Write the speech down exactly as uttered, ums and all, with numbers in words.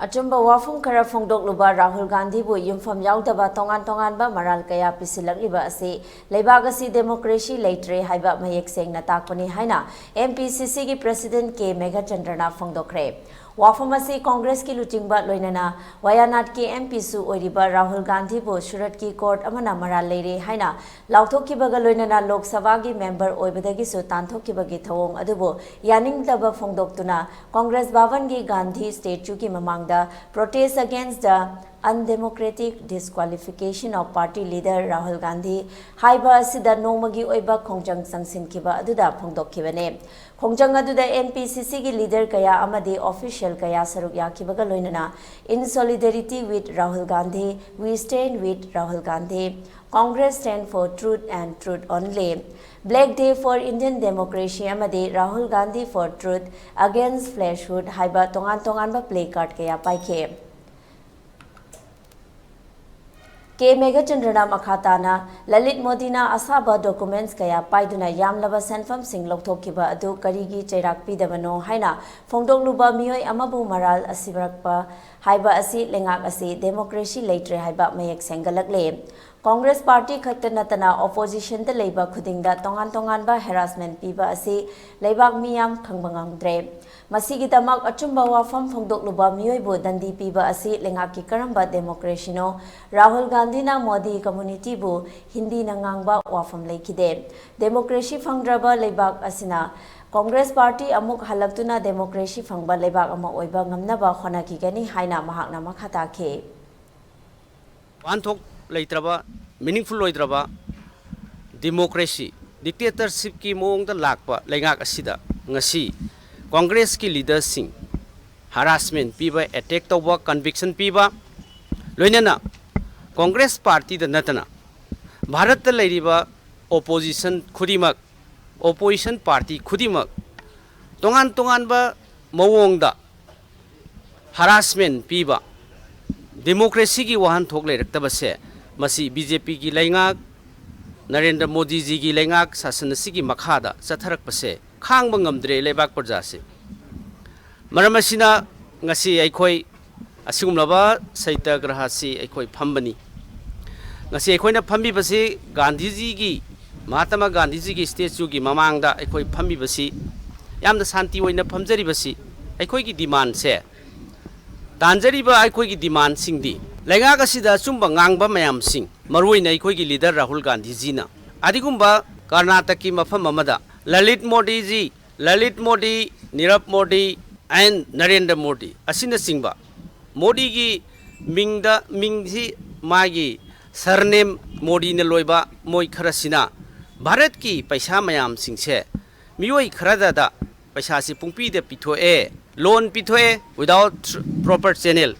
ꯑꯆꯨꯝꯕ ꯋꯥꯐꯝ ꯈꯔ ꯐꯣꯡꯗꯣꯛꯂꯨꯕ ꯔꯥꯍꯨꯜ ꯒꯥꯟꯙꯤꯕꯨ ꯌꯨꯝꯐꯝ ꯌꯥꯎꯗꯕ ꯇꯣꯉꯥꯟ ꯇꯣꯉꯥꯟꯕ ꯃꯔꯥꯜ ꯀꯌꯥ ꯄꯤꯁꯤꯜꯂꯛꯂꯤꯕ ꯑꯁꯤ ꯂꯩꯕꯥꯛ ꯑꯁꯤ ꯗꯦꯃꯣꯀ꯭ꯔꯦꯁꯤ ꯂꯩꯇ꯭ꯔꯦ ꯍꯥꯏꯕ ꯃꯌꯦꯛ ꯁꯦꯡꯅ ꯇꯥꯛꯄꯅꯤ ꯍꯥꯏꯅ M P C C ꯒꯤ president K ꯃꯦꯘꯆꯟꯗ꯭ꯔꯅ ꯐꯣꯡꯗꯣꯛꯈ꯭ꯔꯦ꯫ ꯋꯥꯐꯝ ꯑꯁꯤ ꯀꯣꯡꯒ꯭ꯔꯦꯁꯀꯤ ꯂꯨꯆꯤꯡꯕ ꯂꯣꯏꯅꯅ ꯋꯥꯌꯥꯅꯥꯗꯀꯤ M P ꯁꯨ ꯑꯣꯏꯔꯤꯕ ꯔꯥꯍꯨꯜ ꯒꯥꯟꯙꯤꯕꯨ ꯁꯨꯔꯠꯀꯤ court ꯑꯃꯅ ꯃꯔꯥꯜ ꯂꯩꯔꯦ ꯍꯥꯏꯅ ꯂꯥꯎꯊꯣꯛꯈꯤꯕꯒ ꯂꯣꯏꯅꯅ ꯂꯣꯛ ꯁꯚꯥꯒꯤ member ꯑꯣꯏꯕꯗꯒꯤꯁꯨ ꯇꯥꯟꯊꯣꯛꯈꯤꯕꯒꯤ ꯊꯧꯑꯣꯡ ꯑꯗꯨꯕꯨ ꯌꯥꯅꯤꯡꯗꯕ ꯐꯣꯡꯗꯣꯛꯇꯨꯅ ꯀꯣꯡꯒ꯭ꯔꯦꯁ ꯚꯕꯟꯒꯤ ꯒꯥꯟꯙꯤ statue ꯒꯤ ꯃꯃꯥꯡꯗ protest against the undemocratic disqualification of party leader Rahul Gandhi ꯍꯥꯏꯕ ꯑꯁꯤꯗ ꯅꯣꯡꯃꯒꯤ ꯑꯣꯏꯕ ꯈꯣꯡꯖꯪ ꯆꯪꯁꯤꯟꯈꯤꯕ ꯑꯗꯨꯗ ꯐꯣꯡꯗꯣꯛꯈꯤꯕꯅꯤ꯫ ꯈꯣꯡꯖꯪ ꯑꯗꯨꯗ M P C C ꯒꯤ leader ꯀꯌꯥ ꯑꯃꯗꯤ official ꯀꯌꯥ ꯁꯔꯨꯛ ꯌꯥꯈꯤꯕꯒ ꯂꯣꯏꯅꯅ In solidarity with Rahul Gandhi, we stand with Rahul Gandhi, Congress stand for truth and truth only, Black Day for Indian democracy ꯑꯃꯗꯤ Rahul Gandhi for truth, against fleshhood ꯍꯥꯏꯕ ꯇꯣꯉꯥꯟ ꯇꯣꯉꯥꯟꯕ placard ꯀꯌꯥ ꯄꯥꯏꯈꯤ꯫ K ꯃꯦꯘꯆꯟꯗ꯭ꯔꯅ ꯃꯈꯥ ꯇꯥꯅ ꯂꯂꯤꯠ ꯃꯣꯗꯤꯅ ꯑꯁꯥꯕ documents ꯀꯌꯥ ꯄꯥꯏꯗꯨꯅ ꯌꯥꯝꯂꯕ ꯁꯦꯟꯐꯝꯁꯤꯡ ꯂꯧꯊꯣꯛꯈꯤꯕ ꯑꯗꯨ ꯀꯔꯤꯒꯤ ꯆꯩꯔꯥꯛ ꯄꯤꯗꯕꯅꯣ ꯍꯥꯏꯅ ꯐꯣꯡꯗꯣꯛꯂꯨꯕ ꯃꯤꯑꯣꯏ ꯑꯃꯕꯨ ꯃꯔꯥꯜ ꯑꯁꯤꯔꯛꯄ ꯍꯥꯏꯕ ꯑꯁꯤ ꯂꯩꯉꯥꯛ ꯑꯁꯤ democracy ꯂꯩꯇ꯭ꯔꯦ ꯍꯥꯏꯕ ꯃꯌꯦꯛ ꯁꯦꯡꯒꯠꯂꯛꯂꯦ꯫ ꯀꯣꯡꯒ꯭ꯔꯦꯁ party ꯈꯛꯇ ꯅꯠꯇꯅ opposition ꯗ ꯂꯩꯕ ꯈꯨꯗꯤꯡꯗ ꯇꯣꯉꯥꯟ ꯇꯣꯉꯥꯟꯕ harassment ꯄꯤꯕ ꯑꯁꯤ ꯂꯩꯕꯥꯛ ꯃꯤꯌꯥꯝ ꯈꯪꯕ ꯉꯝꯗ꯭ꯔꯦ꯫ ꯃꯁꯤꯒꯤꯗꯃꯛ ꯑꯆꯨꯝꯕ ꯋꯥꯐꯝ ꯐꯣꯡꯗꯣꯛꯂꯨꯕ ꯃꯤꯑꯣꯏꯕꯨ ꯗꯟꯗꯤ ꯄꯤꯕ ꯑꯁꯤ ꯂꯩꯉꯥꯛꯀꯤ ꯀꯔꯝꯕ democracy ꯅꯣ? ꯔꯥꯍꯨꯜ ꯒꯥꯟꯙꯤꯅ ꯃꯣꯗꯤ community ꯕꯨ ꯍꯤꯟꯗꯤꯅ ꯉꯥꯡꯕ ꯋꯥꯐꯝ ꯂꯩꯈꯤꯗꯦ꯫ Democracy ꯐꯪꯗ꯭ꯔꯕ ꯂꯩꯕꯥꯛ ꯑꯁꯤꯅ ꯀꯣꯡꯒ꯭ꯔꯦꯁ party ꯑꯃꯨꯛ ꯍꯜꯂꯛꯇꯨꯅ democracy ꯐꯪꯕ ꯂꯩꯕꯥꯛ ꯑꯃ ꯑꯣꯏꯕ ꯉꯝꯅꯕ ꯍꯣꯠꯅꯈꯤꯒꯅꯤ ꯍꯥꯏꯅ ꯃꯍꯥꯛꯅ ꯃꯈꯥ ꯇꯥꯈꯤ꯫ ꯋꯥꯍꯟꯊꯣꯛ ꯂꯩꯇ꯭ꯔꯕ, meaningful ꯑꯣꯏꯗ꯭ꯔꯕ democracy, dictatorship ꯀꯤ ꯃꯑꯣꯡꯗ ꯂꯥꯛꯄ ꯂꯩꯉꯥꯛ ꯑꯁꯤꯗ ꯉꯁꯤ ꯀꯣꯡꯒ꯭ꯔꯦꯁꯀꯤ leader ꯁꯤꯡ harassment ꯄꯤꯕ, attack ꯇꯧꯕ, conviction ꯄꯤꯕ, ꯂꯣꯏꯅꯅ ꯀꯣꯡꯒ꯭ꯔꯦꯁ party ꯗ ꯅꯠꯇꯅ ꯚꯥꯔꯠꯇ ꯂꯩꯔꯤꯕ opposition ꯈꯨꯗꯤꯡꯃꯛ, opposition party ꯈꯨꯗꯤꯡꯃꯛ ꯇꯣꯉꯥꯟ ꯇꯣꯉꯥꯟꯕ ꯃꯑꯣꯡꯗ harassment ꯄꯤꯕ, democracy ꯒꯤ ꯋꯥꯍꯟꯊꯣꯛ ꯂꯩꯔꯛꯇꯕꯁꯦ, ꯃꯁꯤ B J P ꯒꯤ ꯂꯩꯉꯥꯛ, ꯅꯔꯦꯟꯗ꯭ꯔ ꯃꯣꯗꯤꯖꯤꯒꯤ ꯂꯩꯉꯥꯛ ꯁꯥꯁꯟ ꯑꯁꯤꯒꯤ ꯃꯈꯥꯗ ꯆꯠꯊꯔꯛꯄꯁꯦ ꯈꯥꯡꯕ ꯉꯝꯗ꯭ꯔꯦ ꯂꯩꯕꯥꯛ ꯄ꯭ꯔꯖꯥꯁꯦ꯫ ꯃꯔꯝ ꯑꯁꯤꯅ ꯉꯁꯤ ꯑꯩꯈꯣꯏ ꯑꯁꯤꯒꯨꯝꯂꯕ ꯁꯩꯇꯒ꯭ꯔꯍꯁꯤ ꯑꯩꯈꯣꯏ ꯐꯝꯕꯅꯤ꯫ ꯉꯁꯤ ꯑꯩꯈꯣꯏꯅ ꯐꯝꯃꯤꯕꯁꯤ ꯒꯥꯟꯙꯤꯖꯤꯒꯤ, ꯃꯍꯥꯇꯃꯥ ꯒꯥꯟꯙꯤꯖꯤꯒꯤ ꯁ꯭ꯇꯦꯆꯨꯒꯤ ꯃꯃꯥꯡꯗ ꯑꯩꯈꯣꯏ ꯐꯝꯃꯤꯕꯁꯤ, ꯌꯥꯝꯅ ꯁꯥꯟꯇꯤ ꯑꯣꯏꯅ ꯐꯝꯖꯔꯤꯕꯁꯤ, ꯑꯩꯈꯣꯏꯒꯤ ꯗꯤꯃꯥꯟꯁꯦ, ꯇꯥꯟꯖꯔꯤꯕ ꯑꯩꯈꯣꯏꯒꯤ ꯗꯤꯃꯥꯟꯁꯤꯡꯗꯤ, ꯂꯩꯉꯥꯛ ꯑꯁꯤꯗ ꯑꯆꯨꯝꯕ ꯉꯥꯡꯕ ꯃꯌꯥꯝꯁꯤꯡ, ꯃꯔꯨꯑꯣꯏꯅ ꯑꯩꯈꯣꯏꯒꯤ ꯂꯤꯗꯔ ꯔꯥꯍꯨꯜ ꯒꯥꯟꯙꯤꯖꯤꯅ ꯑꯗꯨꯒꯨꯝꯕ ꯀꯔꯅꯥꯇꯛꯀꯤ ꯃꯐꯝ ꯑꯃꯗ ꯂꯂꯤꯠ ꯃꯣꯗꯤꯖꯤ, ꯂꯂꯤꯠ ꯃꯣꯗꯤ, ꯅꯤꯔꯕ ꯃꯣꯗꯤ and ꯅꯔꯦꯟꯗ꯭ꯔ ꯃꯣꯗꯤ ꯑꯁꯤꯅꯆꯤꯡꯕ, ꯃꯣꯗꯤꯒꯤ ꯃꯤꯡꯗ, ꯃꯤꯡꯁꯤ ꯃꯥꯒꯤ ꯁꯔꯅꯦꯝ ꯃꯣꯗꯤꯅ ꯂꯣꯏꯕ ꯃꯣꯏ ꯈꯔꯁꯤꯅ ꯚꯥꯔꯠꯀꯤ ꯄꯩꯁꯥ ꯃꯌꯥꯝꯁꯤꯡꯁꯦ ꯃꯤꯑꯣꯏ ꯈꯔꯗꯗ ꯄꯩꯁꯥꯁꯤ ꯄꯨꯡꯄꯤꯗ ꯄꯤꯊꯣꯛꯑꯦ, ꯂꯣꯟ ꯄꯤꯊꯣꯛꯑꯦ without proper channel꯫